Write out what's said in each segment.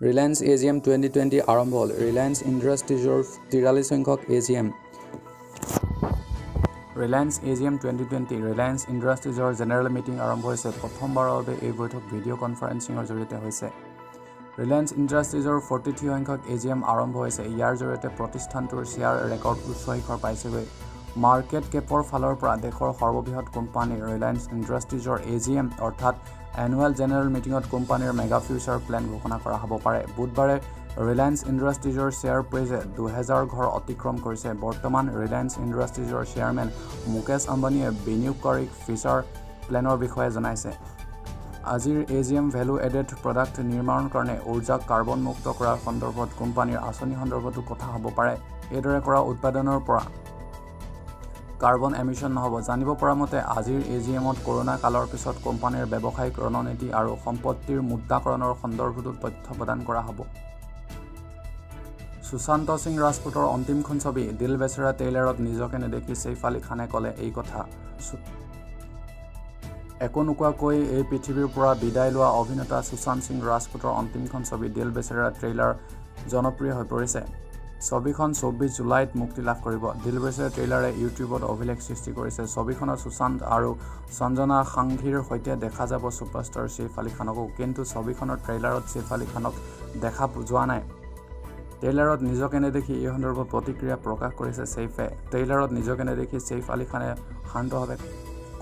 Reliance AGM 2020 আৰম্ভ হ'ল। Reliance ইণ্ডাষ্ট্ৰিজৰ 43 সংখ্যক এজিএম। Reliance AGM 2020। ৰিলায়েন্স ইণ্ডাষ্ট্ৰিজৰ জেনেৰেল মিটিং আৰম্ভ হৈছে। প্ৰথমবাৰৰ বাবে এই বৈঠক ভিডিঅ' কনফাৰেন্সিঙৰ জৰিয়তে হৈছে। ৰিলায়েন্স ইণ্ডাষ্ট্ৰিজৰ 43 সংখ্যক এজিএম আৰম্ভ হৈছে। ইয়াৰ জৰিয়তে প্ৰতিষ্ঠানটোৰ শ্বেয়াৰ ৰেকৰ্ড উচ্চ শিখৰ পাইছেগৈ। মাৰ্কেট কেপৰ ফালৰ পৰা দেশৰ সৰ্ববৃহৎ কোম্পানী ৰিলায়েন্স ইণ্ডাষ্ট্ৰিজৰ এজিএম অৰ্থাৎ এনুৱেল জেনেৰেল মিটিঙত কোম্পানীৰ মেগা ফিউচাৰ প্লেন ঘোষণা কৰা হ'ব পাৰে। বুধবাৰে ৰিলায়েন্স ইণ্ডাষ্ট্ৰিজৰ শ্বেয়াৰ প্ৰাইজে 2000 ঘৰ অতিক্ৰম কৰিছে। বৰ্তমান ৰিলায়েন্স ইণ্ডাষ্ট্ৰিজৰ চেয়াৰমেন মুকেশ আম্বানীয়ে বিনিয়োগকাৰীক ফিউচাৰ প্লেনৰ বিষয়ে জনাইছে। আজিৰ এজিএম ভেলু এডেড প্ৰডাক্ট নিৰ্মাণৰ কাৰণে উৰ্জাক কাৰ্বনমুক্ত কৰাৰ সন্দৰ্ভত কোম্পানীৰ আঁচনি সন্দৰ্ভতো কথা হ'ব পাৰে। এইদৰে কৰা উৎপাদনৰ পৰা কাৰ্বন এমিছন নহ'ব। জানিব পৰা মতে আজিৰ এজিএমত কৰোনা কালৰ পিছত কোম্পানীৰ ব্যৱসায়িক ৰণনীতি আৰু সম্পত্তিৰ মুদ্ৰাকৰণৰ সন্দৰ্ভতো তথ্য প্ৰদান কৰা হ'ব। সুশান্ত সিং ৰাজপুতৰ অন্তিমখন ছবি দিল বেচেৰা ট্ৰেইলাৰত নিজকে নেদেখি ছেইফ আলী খানে ক'লে এই কথা। একো নোকোৱাকৈ এই পৃথিৱীৰ পৰা বিদায় লোৱা অভিনেতা সুশান্ত সিং ৰাজপুতৰ অন্তিমখন ছবি দিল বেচেৰা ট্ৰেইলাৰ জনপ্ৰিয় হৈ পৰিছে। ছবিখন 24 জুলাইত মুক্তি লাভ কৰিব। দিল বেচেৰা ট্ৰেইলাৰে ইউটিউবত অভিলেখ সৃষ্টি কৰিছে। ছবিখনত সুশান্ত আৰু সঞ্জনা সাংঘীৰ সৈতে দেখা যাব ছুপাৰষ্টাৰ ছেইফ আলী খানকো। কিন্তু ছবিখনৰ ট্ৰেইলাৰত ছেইফ আলী খানক দেখা যোৱা নাই। ট্ৰেইলাৰত নিজকে নেদেখি এই সন্দৰ্ভত প্ৰতিক্ৰিয়া প্ৰকাশ কৰিছে ছেইফে। ট্ৰেইলাৰত নিজকে নেদেখি ছেইফ আলী খানে শান্তভাৱে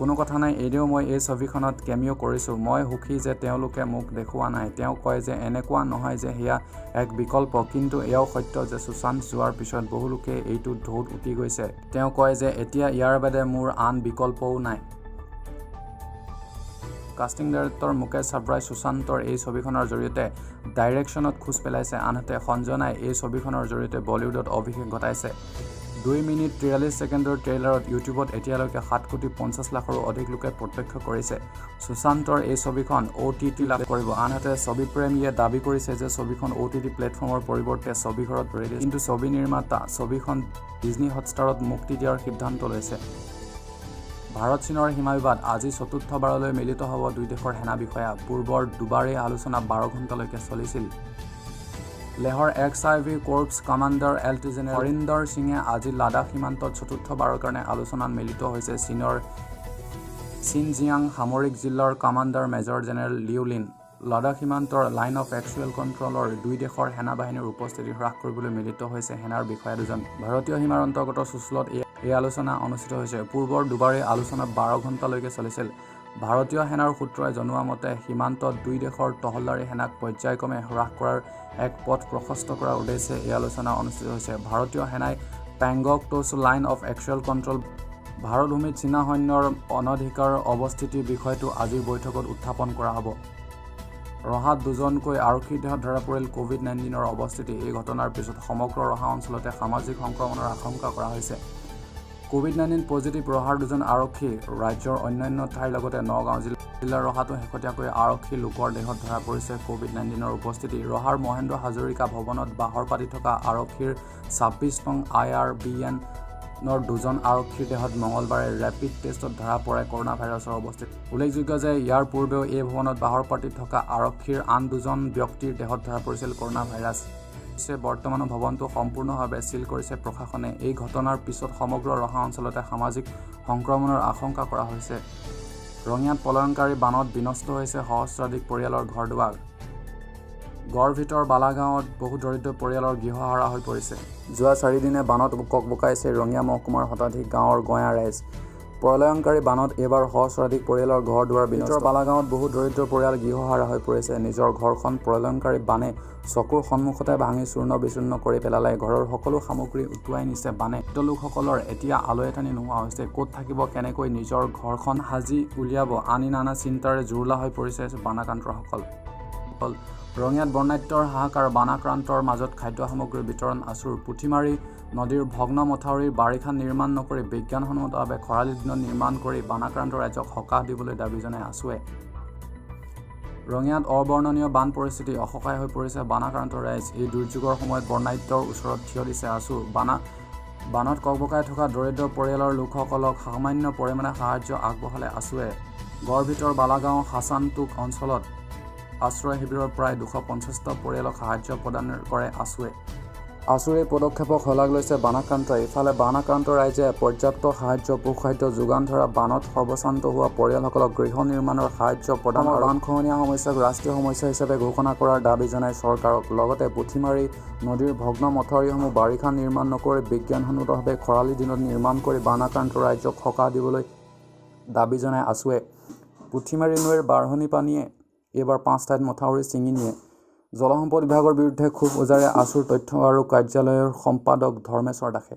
কোনো কথা নাই, এনেও মই এই ছবিখনত কেমিঅ' কৰিছো। মই সুখী যে তেওঁলোকে মোক দেখুওৱা নাই। তেওঁ কয় যে এনেকুৱা নহয় যে সেয়া এক বিকল্প, কিন্তু এয়াও সত্য যে সুশান্ত যোৱাৰ পিছত বহু লোকে এইটো ঢৌত উটি গৈছে। তেওঁ কয় যে এতিয়া ইয়াৰ বাদে মোৰ আন বিকল্পও নাই। কাষ্টিং ডাইৰেক্টৰ মুকেশ ছাব্ৰাই সুশান্তৰ এই ছবিখনৰ জৰিয়তে ডাইৰেকশ্যনত খোজ পেলাইছে। আনহাতে সঞ্জনাই এই ছবিখনৰ জৰিয়তে বলীউডত অভিষেক ঘটাইছে। 2 মিনিট 43 ছেকেণ্ডৰ ট্ৰেইলাৰত ইউটিউবত এতিয়ালৈকে 7 কোটি 50 লাখৰো অধিক লোকে প্ৰত্যক্ষ কৰিছে। সুশান্তৰ এই ছবিখন অ'টিটি লাভ কৰিব। আনহাতে ছবিপ্ৰেমীয়ে দাবী কৰিছে যে ছবিখন অ'টিটি প্লেটফৰ্মৰ পৰিৱৰ্তে ছবিঘৰত ৰিলিজ, কিন্তু ছবি নিৰ্মাতা ছবিখন ডিজনী হটষ্টাৰত মুক্তি দিয়াৰ সিদ্ধান্ত লৈছে। ভাৰত চীনৰ সীমা বিবাদ, আজি চতুৰ্থবাৰলৈ মিলিত হ'ব দুই দেশৰ সেনা বিষয়া। পূৰ্বৰ দুবাৰেই আলোচনা 12 ঘণ্টালৈকে চলিছিল। লেহৰ X I V corps commander L T general Harinder সিঙে আজি লাডাখ সীমান্তত চতুৰ্থবাৰৰ কাৰণে আলোচনাত মিলিত হৈছে চীনৰ চিনজিয়াং সামৰিক জিলাৰ commander major general Liu Lin. Ladakh সীমান্তৰ লাইন অফ একচুৱেল কণ্ট্ৰলৰ দুই দেশৰ সেনা বাহিনীৰ উপস্থিতি হ্ৰাস কৰিবলৈ মিলিত হৈছে সেনাৰ বিষয়া দুজন। ভাৰতীয় সীমাৰ অন্তৰ্গত চুচুলত এই আলোচনা অনুষ্ঠিত হৈছে। পূৰ্বৰ দুবাৰেই আলোচনা 12 ঘণ্টালৈকে চলিছিল। ভাৰতীয় সেনাৰ সূত্ৰই জনোৱা মতে সীমান্তত দুই দেশৰ টহলদাৰী সেনাক পৰ্যায়ক্ৰমে হ্ৰাস কৰাৰ এক পথ প্ৰশস্ত কৰাৰ উদ্দেশ্যে এই আলোচনা অনুষ্ঠিত হৈছে। ভাৰতীয় সেনাই Pangong Tso line of actual control ভাৰত ভূমিত চীনা সৈন্যৰ অনধিকাৰ অৱস্থিতিৰ বিষয়টো আজিৰ বৈঠকত উত্থাপন কৰা হ'ব। ৰহাত দুজনকৈ আৰক্ষীৰ দেহত ধৰা পৰিল কোভিড-19ৰ অৱস্থিতি। এই ঘটনাৰ পিছত সমগ্ৰ ৰহা অঞ্চলতে সামাজিক সংক্ৰমণৰ আশংকা কৰা হৈছে। কোভিড-19 পজিটিভ ৰহাৰ দুজন আৰক্ষী। ৰাজ্যৰ অন্যান্য ঠাইৰ লগতে নগাঁও জিলাৰ ৰহাতো শেহতীয়াকৈ আৰক্ষীৰ লোকৰ দেহত ধৰা পৰিছে কোভিড-19ৰ উপস্থিতি। ৰহাৰ মহেন্দ্ৰ হাজৰিকা ভৱনত বাহৰ পাতি থকা আৰক্ষীৰ 26 নং I R B এনৰ দুজন আৰক্ষীৰ দেহত মঙলবাৰে ৰেপিড টেষ্টত ধৰা পৰে কৰোনা ভাইৰাছৰ অৱস্থিতি। উল্লেখযোগ্য যে ইয়াৰ পূৰ্বেও এই ভৱনত বাহৰ পাতি থকা আৰক্ষীৰ আন দুজন ব্যক্তিৰ দেহত ধৰা পৰিছিল কৰোনা ভাইৰাছ। অৱশ্যে বৰ্তমানো ভৱনটো সম্পূৰ্ণভাৱে ছীল কৰিছে প্ৰশাসনে। এই ঘটনাৰ পিছত সমগ্ৰ ৰহা অঞ্চলতে সামাজিক সংক্ৰমণৰ আশংকা কৰা হৈছে। ৰঙিয়াত প্ৰলয়ংকাৰী বানত বিনষ্ট হৈছে সহস্ৰাধিক পৰিয়ালৰ ঘৰ-দুৱাৰ। গড় ভিতৰ বালাগাঁৱত বহু দৰিদ্ৰ পৰিয়ালৰ গৃহহাৰা হৈ পৰিছে। যোৱা চাৰিদিনে বানত ককবকাইছে ৰঙিয়া মহকুমাৰ শতাধিক গাঁৱৰ গঞা ৰাইজ। প্ৰলয়ংকাৰী বানত এইবাৰ সহস্ৰাধিক পৰিয়ালৰ ঘৰ-দুৱাৰ বিনষ্ট। বালাগাঁৱত বহু দৰিদ্ৰ পৰিয়াল গৃহহাৰা হৈ পৰিছে। নিজৰ ঘৰখন প্ৰলয়ংকাৰী বানে চকুৰ সন্মুখতে ভাঙি চূৰ্ণ-বিচূৰ্ণ কৰি পেলালে। ঘৰৰ সকলো সামগ্ৰী উটুৱাই নিছে বানে। দৰিদ্ৰ লোকসকলৰ এতিয়া আলৈ-আথানি নোহোৱা হৈছে। ক'ত থাকিব, কেনেকৈ নিজৰ ঘৰখন সাজি উলিয়াব আদি নানা চিন্তাৰে জুৰুলা হৈ পৰিছে বানাক্ৰান্তসকল। ৰঙিয়াত বৰ্নাত্যৰ হাহাকাৰ, বানাক্ৰান্তৰ মাজত খাদ্য সামগ্ৰী বিতৰণ আছুৰ। পুঠিমাৰী নদীৰ ভগ্ন মথাউৰি বাৰিষা নিৰ্মাণ নকৰি বিজ্ঞানসন্মতভাৱে খৰালি দিনত নিৰ্মাণ কৰি বানাক্ৰান্ত ৰাইজক সকাহ দিবলৈ দাবী জনায় আছুৱে। ৰঙিয়াত অবৰ্ণনীয় বান পৰিস্থিতি, অসহায় হৈ পৰিছে বানাক্ৰান্ত ৰাইজ। এই দুৰ্যোগৰ সময়ত বৰ্নাত্যৰ ওচৰত থিয় দিছে আছু। বানত ককবকাই থকা দৰিদ্ৰ পৰিয়ালৰ লোকসকলক সামান্য পৰিমাণে সাহায্য আগবঢ়ালে আছুৱে। গড়ভিতৰ বালাগাঁও হাছানটোক অঞ্চলত আশ্ৰয় শিবিৰৰ প্ৰায় 250টা পৰিয়ালক সাহায্য প্ৰদান কৰে আছুৱে। আছুৰ এই পদক্ষেপক শলাগ লৈছে বানাক্ৰান্তই। ইফালে বানাক্ৰান্ত ৰাইজে পৰ্যাপ্ত সাহায্য, পশুখাদ্য যোগান ধৰা, বানত সৰ্বস্বান্ত হোৱা পৰিয়ালসকলক গৃহ নিৰ্মাণৰ সাহায্য প্ৰদান আৰু বানখহনীয়া সমস্যাক ৰাষ্ট্ৰীয় সমস্যা হিচাপে ঘোষণা কৰাৰ দাবী জনায় চৰকাৰক। লগতে পুঠিমাৰী নদীৰ ভগ্ন মথাউৰিসমূহ বাৰিষা নিৰ্মাণ নকৰি বিজ্ঞানসন্মতভাৱে খৰালি দিনত নিৰ্মাণ কৰি বানাক্ৰান্ত ৰাইজক সকাহ দিবলৈ দাবী জনায় আছুৱে। পুঠিমাৰী নৈৰ বাঢ়নী পানীয়ে এইবাৰ 5 ঠাইত মথাউৰি ছিঙি নিয়ে। জলসম্পদ বিভাগৰ বিৰুদ্ধে ক্ষোভ উজাৰে আছুৰ তথ্য আৰু কাৰ্যালয়ৰ সম্পাদক ধৰ্মেশ্বৰ দাসে।